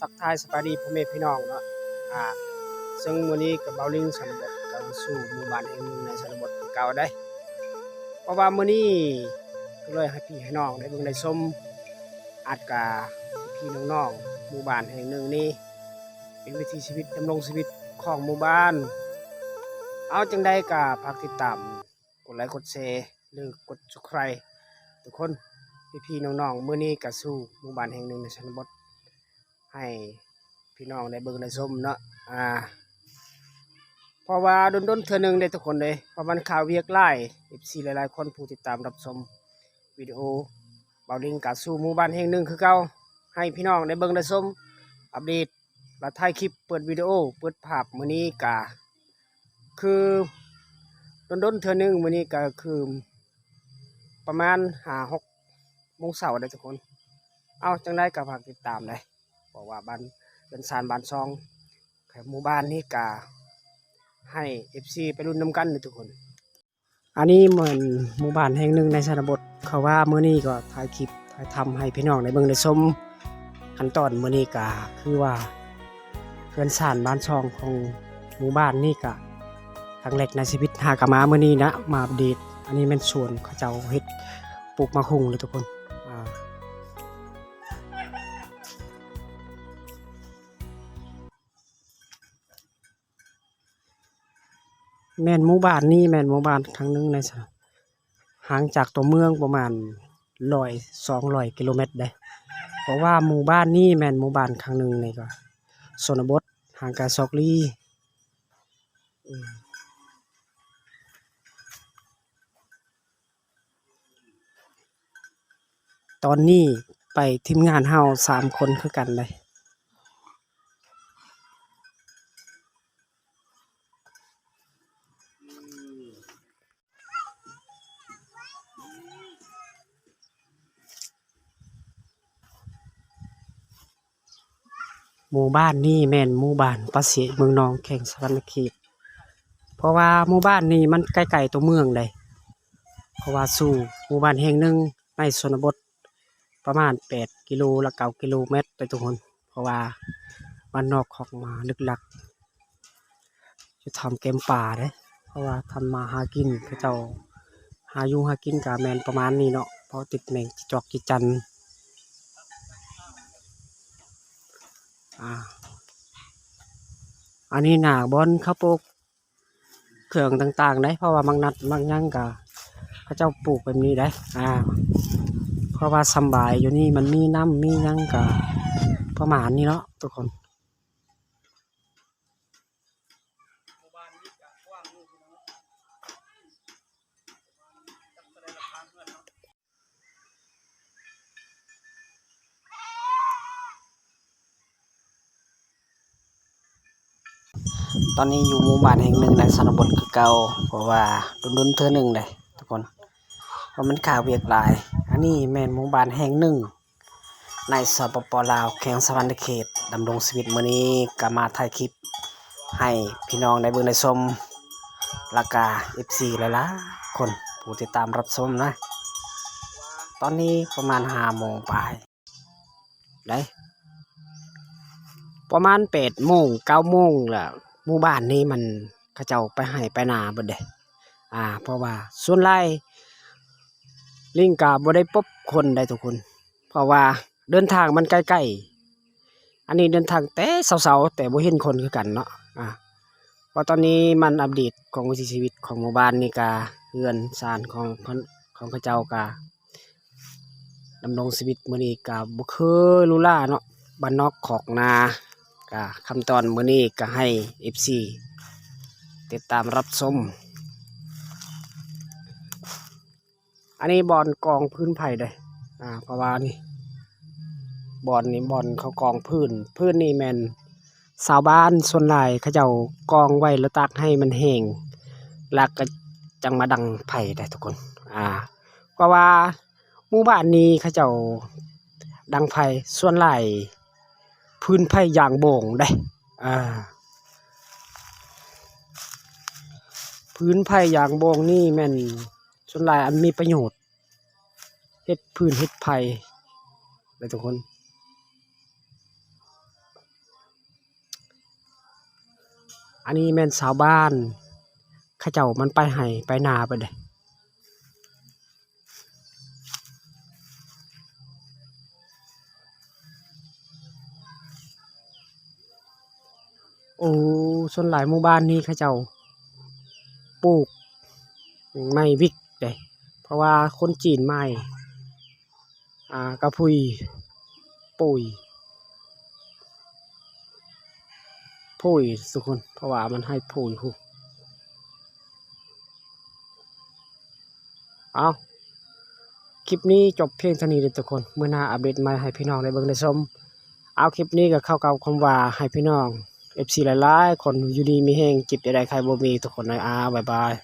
ທັກທາຍສະບາຍດີພໍ່ແມ່ພີ່ນ້ອງເນາະ ອ່າ ເຊິ່ງມື້ນີ້ກໍເບົາລິງຊະນະບົດກໍສູ່ໝູ່ບ້ານແຫ່ງໜຶ່ງໃນຊະນະບົດຄືເກົ່າເດ້. ເພາະວ່າມື້ນີ້ກໍເລີຍໃຫ້ພີ່ໃຫ້ນ້ອງໄດ້ເບິ່ງໄດ້ຊົມ ອາດກະພີ່ໆນ້ອງໆໝູ່ບ້ານແຫ່ງໜຶ່ງນີ້ ເປັນວິຖີຊີວິດ ດຳລົງຊີວິດຂອງໝູ່ບ້ານ. ເອົາ ຈັ່ງໃດກໍຝາກຕິດຕາມ ກົດໄລກົດແຊ ຫຼືກົດ Subscribe ທຸກຄົນ ພີ່ໆນ້ອງໆ. ມື້ນີ້ກໍສູ່ໝູ່ບ້ານແຫ່ງໜຶ່ງໃນຊົນນະບົດ ໃຫ້ພີ່ນ້ອງໄດ້ເບິ່ງໄດ້ຊົມເນາະ ອ່າ ເພາະວ່າດົນໆເທື່ອໜຶ່ງເດ້ທຸກຄົນເດ້ ເພາະມັນຄາວຽກຫຼາຍ ເອັຟຊີຫຼາຍໆຄົນ ຜູ້ຕິດຕາມຮັບຊົມວິດີໂອ ເບົາລິງກະສູ່ໝູ່ບ້ານແຫ່ງໜຶ່ງຄືເກົ່າ ໃຫ້ພີ່ນ້ອງໄດ້ເບິ່ງໄດ້ຊົມ ອັບເດດ ລະຖ່າຍຄລິບ ເປີດວິດີໂອ ເປີດພາບມື້ນີ້ກະ ຄືດົນໆເທື່ອໜຶ່ງ ມື້ນີ້ກະຄືປະມານຫ້າຫົກໂມງເຊົ້າເດ້ທຸກຄົນ. ເອົາ ຈັ່ງໃດກໍຝາກຕິດຕາມເດ້ ເພາະວ່າບ້ານເຮືອນຊານບ້ານຊ່ອງ ແຂວງໝູ່ບ້ານນີ້ກະໃຫ້ເອັຟຊີໄປລຸ້ນນຳກັນເດ້ທຸກຄົນ. ອັນນີ້ແມ່ນໝູ່ບ້ານແຫ່ງໜຶ່ງໃນຊົນນະບົດ ເພາະວ່າມື້ນີ້ກໍຖ່າຍຄລິບຖ່າຍທຳໃຫ້ພີ່ນ້ອງໄດ້ເບິ່ງໄດ້ຊົມ. ຂັ້ນຕອນມື້ນີ້ກໍຄືວ່າເຮືອນຊານບ້ານຊ່ອງຂອງໝູ່ບ້ານນີ້ກະຄັ້ງແລກໃນຊີວິດ ຫາກະມາມື້ນີ້ນະ ມາອັບເດດ. ອັນນີ້ແມ່ນສວນເຂົາເຈົ້າເຮັດ ປູກໝາກຫຸ່ງເດ້ທຸກຄົນ ອ່າ ແມ່ນໝູ່ບ້ານນີ້ແມ່ນໝູ່ບ້ານຄັ້ງໜຶ່ງໃນ ຫ່າງຈາກຕົວເມືອງປະມານຮ້ອຍ ສອງຮ້ອຍກິໂລແມັດເດ້ ເພາະວ່າໝູ່ບ້ານນີ້ແມ່ນໝູ່ບ້ານຄັ້ງໜຶ່ງໃນ ກໍ ຊົນນະບົດ ຫ່າງໄກຊອກຫຼີ. ຕອນນີ້ໄປທີມງານເຮົາສາມຄົນຄືກັນເດ້. ໝູ່ບ້ານນີ້ແມ່ນໝູ່ບ້ານປາເສດເມືອງນອງ ແຂວງສະຫວັນນະເຂດ ເພາະວ່າໝູ່ບ້ານນີ້ມັນໃກ້ໆຕົວເມືອງເດ້ ເພາະວ່າສູ່ໝູ່ບ້ານແຫ່ງໜຶ່ງໃນຊົນນະບົດ ປະມານແປດກິໂລ ລະເກົ້າກິໂລແມັດເດ້ທຸກຄົນ ເພາະວ່າບ້ານນອກຄອກນາ ລຶກລັກ ຢູ່ຖ້ຳແກ້ມປາເດ້ ເພາະວ່າທຳມາຫາກິນ ເຂົາເຈົ້າຫາຢູ່ຫາກິນກະແມ່ນປະມານນີ້ເນາະ ພໍຕິດແມງຈີຈອກຈີຈັນ. ອ່າ ອັນນີ້ໜ້າບ່ອນເຂົາປູກ ເຄື່ອງຕ່າງໆໄດ໋ ເພາະວ່າໝາກນັດໝາກຫຍັງກະເຂົາເຈົ້າປູກແບບນີ້ໄດ໋ ອ່າ ເພາະວ່າສຳບາຍຢູ່ນີ້ ມັນມີນ້ຳມີຫຍັງກະປະມານນີ້ເນາະທຸກຄົນ. ຕອນນີ້ຢູ່ໝູ່ບ້ານແຫ່ງໜຶ່ງໃນຊົນນະບົດຄືເກົ່າ ເພາະວ່າດົນໆເທື່ອໜຶ່ງເດ້ທຸກຄົນ ເພາະມັນຄາວຽກຫຼາຍ. ອັນນີ້ແມ່ນໝູ່ບ້ານແຫ່ງໜຶ່ງໃນ ສປປ ລາວ ແຂວງສະຫວັນນະເຂດ ດຳລົງຊີວິດມື້ນີ້ກໍມາຖ່າຍຄລິບ ໃຫ້ພີ່ນ້ອງໄດ້ເບິ່ງໄດ້ຊົມ ແລ້ວກະເອັຟຊີຫຼາຍໆຄົນ ຜູ້ຕິດຕາມຮັບຊົມນະ. ຕອນນີ້ປະມານຫ້າໂມງປາຍໄດ໋ ປະມານແປດໂມງ ເກົ້າໂມງລະ ໝູ່ບ້ານນີ້ມັນ ເຂົາເຈົ້າໄປໄຮ່ໄປນາເບິດເດ້ ອ່າ ເພາະວ່າສ່ວນຫຼາຍ ລິງກະບໍ່ໄດ້ພົບຄົນໃດ໋ທຸກຄົນ ເພາະວ່າເດີນທາງມັນໃກ້ໆ ອັນນີ້ເດີນທາງແຕ່ເຊົ້າໆ ແຕ່ບໍ່ເຫັນຄົນຄືກັນເນາະ ອ່າ ເພາະຕອນນີ້ມັນອັບເດດຂອງວິຖີຊີວິດຂອງໝູ່ບ້ານນີ້ກະ ເຮືອນຊານຂອງ ຂອງ ຂອງເຂົາເຈົ້າກະດຳລົງຊີວິດມື້ນີ້ກະບໍ່ຄືຫຼູຫຼາເນາະ ບ້ານນອກຄອກນາ ກະຂັ້ນຕອນມື້ນີ້ກະໃຫ້ເອັຟຊີຕິດຕາມຮັບຊົມ. ອັນນີ້ບ່ອນກອງຟືນໄຟເດ້ ອ່າ ເພາະວ່ານີ້ ບ່ອນນີ້ບ່ອນເຂົາກອງຟືນ ຟືນນີ້ແມ່ນຊາວບ້ານສ່ວນຫຼາຍເຂົາເຈົ້າກອງໄວ້ ແລ້ວຕາກໃຫ້ມັນແຫ້ງ ແລ້ວກໍຈັ່ງມາດັງໄຟໄດ໋ທຸກຄົນ ອ່າ ເພາະວ່າໝູ່ບ້ານນີ້ເຂົາເຈົ້າດັງໄຟສ່ວນຫຼາຍ ຟືນໄຟຢາງໂບງເດ້ ອ່າ ຟືນໄຟຢາງໂບງນີ້ແມ່ນສ່ວນຫຼາຍອັນມີປະໂຫຍດ ເຮັດຟືນເຮັດໄຟເດ້ທຸກຄົນ. ອັນນີ້ແມ່ນຊາວບ້ານ ເຂົາເຈົ້າມັນໄປໄຮ່ໄປນາເບິດເດ້. ໂອ້ ສ່ວນຫຼາຍໝູ່ບ້ານນີ້ເຂົາເຈົ້າປູກໄມ້ວິກເດ້ ເພາະວ່າຄົນຈີນມາ ອ່າ ກະພຸຍ ປຸຍ ພຸຍທຸກຄົນ ເພາະວ່າມັນໃຫ້ພຸຍພຸ້ນ. ເອົາ ຄລິບນີ້ຈົບພຽງເທົ່ານີ້ເດີທຸກຄົນ ມື້ໜ້າອັບເດດໃໝ່ໃຫ້ພີ່ນ້ອງໄດ້ເບິ່ງໄດ້ຊົມ. ເອົາ ຄລິບນີ້ກໍເຂົ້າກັບຄຳວ່າໃຫ້ພີ່ນ້ອງ ເອັຟຊີ ຫຼາຍໆຄົນຢູ່ດີມີແຮງ ເຈັບຢ່າໄດ້ໄຂ້ບໍ່ມີທຸກຄົນເດີ. ອາ ບາຍບາຍ.